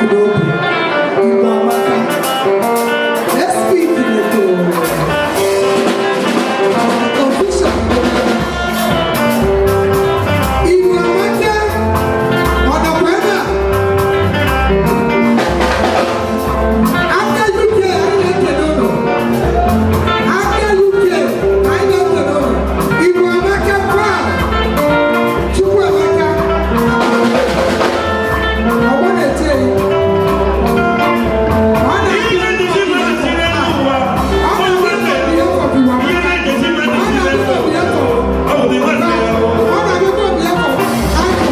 Akụnobi, Igbo amaka. SP Kineto. Official. Igbo amaka, ọ nọkwa ebe a? Aka UK, anyị na-ekele ụnụ. Aka UK, anyị na-ekele ụnụ. Igbo amaka kwa. Chukwu emeka. Ọgbọ na-eche ya. Ọ na-abịa ọ na-abịa on behalf of Igbo amaka. Ọ na-abịa on behalf of ọ na-abịa on behalf of Akụ.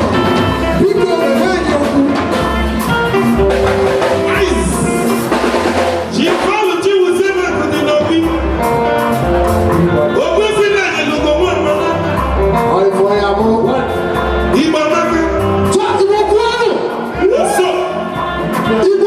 Biko, gwa anyị okwu. Igbo kwuonụ! Igbo.